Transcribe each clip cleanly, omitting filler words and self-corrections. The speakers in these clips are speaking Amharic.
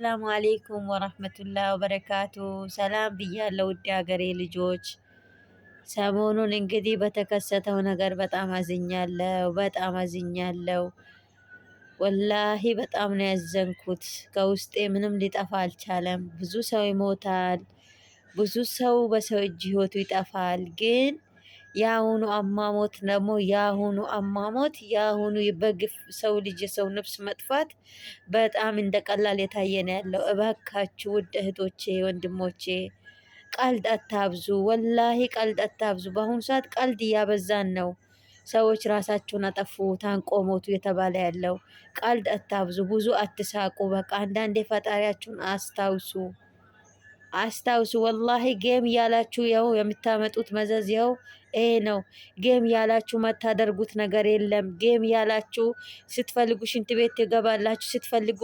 السلام عليكم ورحمة الله وبركاته። ሰላም ብያለሁ ውድ ሀገሬ ልጆች። ሰሞኑን እንግዲህ በተከሰተው ነገር በጣም አዝኛለሁ፣ በጣም አዝኛለሁ። ወላሂ በጣም ነው ያዘንኩት። ከውስጤ ምንም ሊጠፋ አልቻለም። ብዙ ሰው ይሞታል፣ ብዙ ሰው በሰው እጅ ህይወቱ ይጠፋል። ግን የአሁኑ አሟሟት ደግሞ የአሁኑ አሟሟት የአሁኑ በግፍ ሰው ልጅ የሰው ነፍስ መጥፋት በጣም እንደ ቀላል የታየ ነው ያለው። እባካችሁ ውድ እህቶቼ ወንድሞቼ፣ ቀልድ አታብዙ። ወላሂ ቀልድ አታብዙ። በአሁኑ ሰዓት ቀልድ እያበዛን ነው። ሰዎች ራሳቸውን አጠፉ፣ ታንቆ ሞቱ የተባለ ያለው። ቀልድ አታብዙ፣ ብዙ አትሳቁ። በቃ አንዳንዴ ፈጣሪያችሁን አስታውሱ፣ አስታውሱ። ወላሂ game ያላችሁ ያው የምታመጡት መዘዝ ያው ይሄ ነው። Game ያላችሁ መታደርጉት ነገር የለም። Game ያላችሁ ስትፈልጉ ሽንት ቤት ትገባላችሁ፣ ስትፈልጉ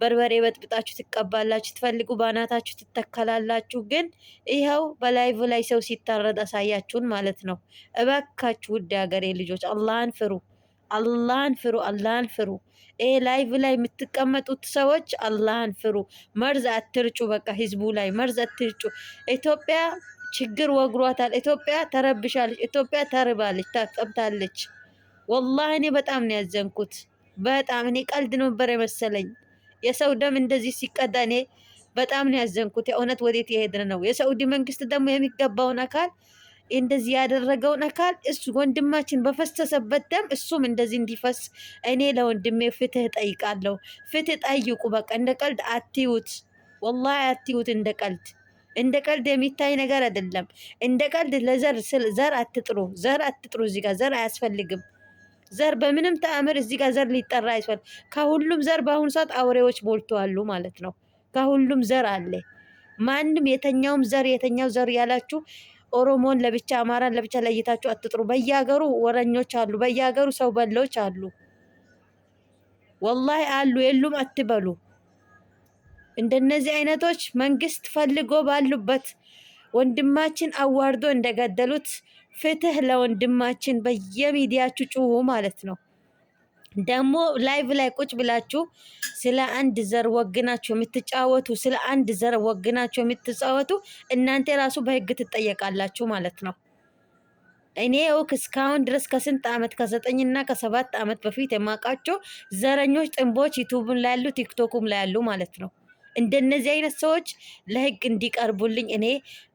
በርበሬ በጥብጣችሁ ትቀባላችሁ፣ ስትፈልጉ ባናታችሁ ትተከላላችሁ። ግን ይኸው በ live ላይ ሰው ሲታረድ አሳያችሁን ማለት ነው። እባካችሁ ውድ ሀገሬ ልጆች አላህን ፍሩ፣ አላህን ፍሩ፣ አላህን ፍሩ። ይሄ live ላይ የምትቀመጡት ሰዎች አላህን ፍሩ። መርዝ አትርጩ። በቃ ህዝቡ ላይ መርዝ አትርጩ። ኢትዮጵያ ችግር ወግሯታል። ኢትዮጵያ ተረብሻለች። ኢትዮጵያ ተርባለች፣ ታጠብታለች። ወላሂ እኔ በጣም ነው ያዘንኩት። በጣም እኔ ቀልድ ነበር የመሰለኝ የሰው ደም እንደዚህ ሲቀዳ እኔ በጣም ነው ያዘንኩት። የእውነት ወዴት የሄድን ነው? የሳዑዲ መንግስት ደግሞ የሚገባውን አካል እንደዚህ ያደረገውን አካል እሱ ወንድማችን በፈሰሰበት ደም እሱም እንደዚህ እንዲፈስ እኔ ለወንድሜ ፍትህ ጠይቃለሁ። ፍትህ ጠይቁ። በቃ እንደ ቀልድ አትዩት፣ ወላሂ አትዩት። እንደ ቀልድ እንደ ቀልድ የሚታይ ነገር አይደለም። እንደ ቀልድ ለዘር ዘር አትጥሩ፣ ዘር አትጥሩ። እዚህ ጋር ዘር አያስፈልግም። ዘር በምንም ተአምር እዚህ ጋር ዘር ሊጠራ አይስፈልግ። ከሁሉም ዘር በአሁኑ ሰዓት አውሬዎች ሞልተዋሉ ማለት ነው። ከሁሉም ዘር አለ። ማንም የተኛውም ዘር የተኛው ዘር ያላችሁ ኦሮሞን ለብቻ አማራን ለብቻ ለይታችሁ አትጥሩ። በየሀገሩ ወረኞች አሉ፣ በየሀገሩ ሰው በሎች አሉ። ወላሂ አሉ፣ የሉም አትበሉ። እንደነዚህ አይነቶች መንግስት ፈልጎ ባሉበት ወንድማችን አዋርዶ እንደገደሉት ፍትህ ለወንድማችን በየሚዲያችሁ ጩሁ ማለት ነው። ደግሞ live ላይ ቁጭ ብላችሁ ስለ አንድ ዘር ወግናችሁ የምትጫወቱ ስለ አንድ ዘር ወግናችሁ የምትጫወቱ እናንተ ራሱ በህግ ትጠየቃላችሁ ማለት ነው። እኔ ውክ እስካሁን ድረስ ከስንት ዓመት ከ9ና ከ7 ዓመት በፊት የማውቃቸው ዘረኞች ጥንቦች ዩቱብም ላይ ያሉ ቲክቶኩም ላይ ያሉ ማለት ነው። እንደነዚህ አይነት ሰዎች ለህግ እንዲቀርቡልኝ እኔ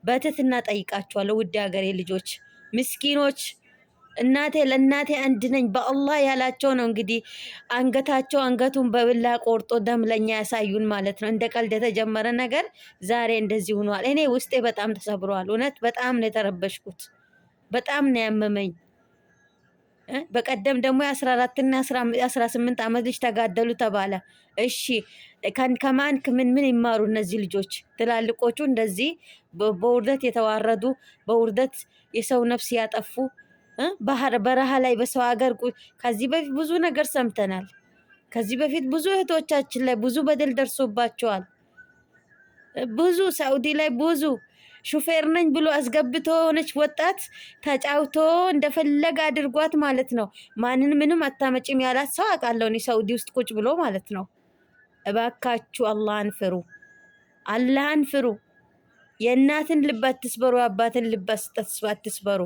በትህትና ጠይቃችኋለሁ። ውድ ሀገሬ ልጆች ምስኪኖች እናቴ ለእናቴ አንድ ነኝ በአላህ ያላቸው ነው እንግዲህ አንገታቸው አንገቱን በብላ ቆርጦ ደም ለኛ ያሳዩን ማለት ነው። እንደ ቀልድ የተጀመረ ነገር ዛሬ እንደዚህ ሆኗል። እኔ ውስጤ በጣም ተሰብሯል። እውነት በጣም ነው የተረበሽኩት። በጣም ነው ያመመኝ። በቀደም ደግሞ የ14 እና 18 ዓመት ልጅ ተጋደሉ ተባለ። እሺ ከማን ምን ምን ይማሩ እነዚህ ልጆች? ትላልቆቹ እንደዚህ በውርደት የተዋረዱ በውርደት የሰው ነፍስ ያጠፉ ባህር በረሃ ላይ በሰው ሀገር ከዚህ በፊት ብዙ ነገር ሰምተናል። ከዚህ በፊት ብዙ እህቶቻችን ላይ ብዙ በደል ደርሶባቸዋል። ብዙ ሳኡዲ ላይ ብዙ ሹፌር ነኝ ብሎ አስገብቶ ሆነች ወጣት ተጫውቶ እንደፈለገ አድርጓት ማለት ነው። ማንን ምንም አታመጭም ያላት ሰው አውቃለሁ እኔ ሳኡዲ ውስጥ ቁጭ ብሎ ማለት ነው። እባካችሁ አላህን ፍሩ፣ አላህን ፍሩ። የእናትን ልብ አትስበሩ፣ የአባትን ልብ አትስበሩ።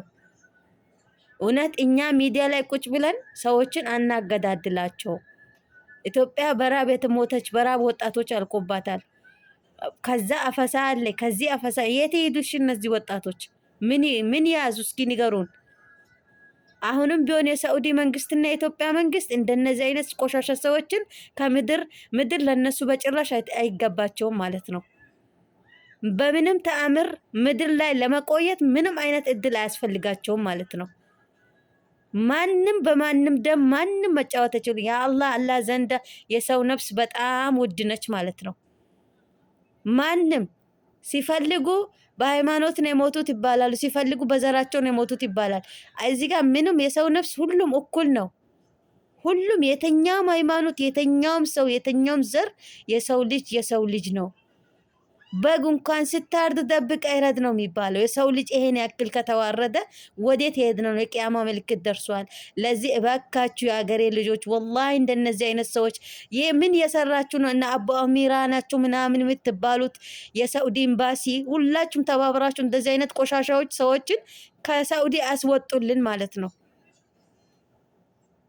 እውነት እኛ ሚዲያ ላይ ቁጭ ብለን ሰዎችን አናገዳድላቸው። ኢትዮጵያ በራብ የተሞተች በራብ ወጣቶች አልቆባታል። ከዛ አፈሳ አለ፣ ከዚህ አፈሳ። የት ሄዱ? እሺ እነዚህ ወጣቶች ምን ያዙ? እስኪ ንገሩን። አሁንም ቢሆን የሳኡዲ መንግስትና የኢትዮጵያ መንግስት እንደነዚህ አይነት ቆሻሻ ሰዎችን ከምድር ምድር ለነሱ በጭራሽ አይገባቸውም ማለት ነው። በምንም ተአምር ምድር ላይ ለመቆየት ምንም አይነት እድል አያስፈልጋቸውም ማለት ነው። ማንም በማንም ደም ማንም መጫወት አይችልም። ያ አላህ አላህ ዘንዳ የሰው ነፍስ በጣም ውድ ነች ማለት ነው። ማንም ሲፈልጉ በሃይማኖት ነው የሞቱት ይባላሉ፣ ሲፈልጉ በዘራቸው ነው የሞቱት ይባላል። እዚህ ጋር ምንም የሰው ነፍስ ሁሉም እኩል ነው። ሁሉም የተኛውም ሃይማኖት፣ የተኛውም ሰው፣ የተኛውም ዘር የሰው ልጅ የሰው ልጅ ነው። በግ እንኳን ስታርድ ደብቅ እረድ ነው የሚባለው። የሰው ልጅ ይሄን ያክል ከተዋረደ ወዴት የሄድ ነው? የቅያማ ምልክት ደርሷል። ለዚህ እባካችሁ የአገሬ ልጆች፣ ወላሂ እንደነዚህ አይነት ሰዎች ይህ ምን የሰራችሁ ነው? እና አቡ አሚራ ናችሁ ምናምን የምትባሉት የሳኡዲ ኤምባሲ ሁላችሁም ተባብራችሁ እንደዚህ አይነት ቆሻሻዎች ሰዎችን ከሳኡዲ አስወጡልን ማለት ነው።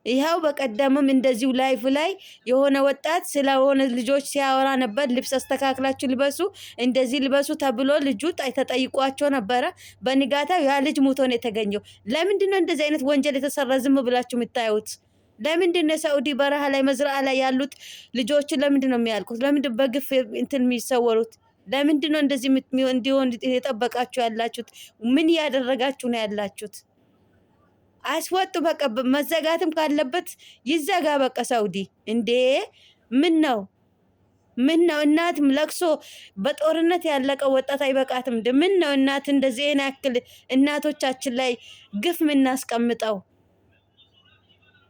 ይኸው በቀደምም እንደዚሁ live ላይ የሆነ ወጣት ስለሆነ ልጆች ሲያወራ ነበር። ልብስ አስተካክላችሁ ልበሱ፣ እንደዚህ ልበሱ ተብሎ ልጁ ተጠይቋቸው ነበረ። በንጋታው ያ ልጅ ሙቶ ነው የተገኘው። ለምንድን ነው እንደዚህ አይነት ወንጀል የተሰራ ዝም ብላችሁ የምታዩት? ለምንድን ነው ሳኡዲ በረሃ ላይ መዝራአ ላይ ያሉት ልጆችን ለምንድን ነው የሚያልቁት? ለምንድን በግፍ እንትን የሚሰወሩት? ለምንድን ነው እንደዚህ እንዲሆን የጠበቃችሁ ያላችሁት? ምን እያደረጋችሁ ነው ያላችሁት? አስወጡ። በቃ መዘጋትም ካለበት ይዘጋ። በቃ ሳውዲ እንዴ! ምን ነው ምን ነው እናት ለቅሶ በጦርነት ያለቀው ወጣት አይበቃትም? ምን ነው እናት እንደዚህ ያክል እናቶቻችን ላይ ግፍ ምናስቀምጠው?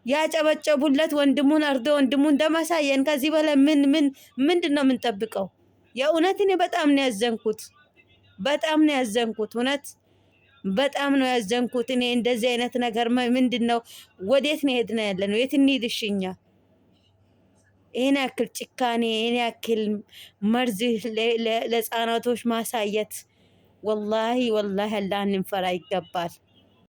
ያጨበጨቡለት ወንድሙን አርዶ ወንድሙን ደማሳየን። ከዚህ በላይ ምን ምን ምንድን ነው የምንጠብቀው? የእውነት እኔ በጣም ነው ያዘንኩት። በጣም ነው ያዘንኩት እውነት በጣም ነው ያዘንኩት። እኔ እንደዚህ አይነት ነገር ምንድን ነው? ወዴት ነው ሄድና ያለ ነው? የት እንሂድ? እሺ እኛ ይሄን ያክል ጭካኔ፣ ይሄን ያክል መርዝ ለህፃናቶች ማሳየት፣ ወላሂ ወላሂ አላህን ልንፈራ ይገባል።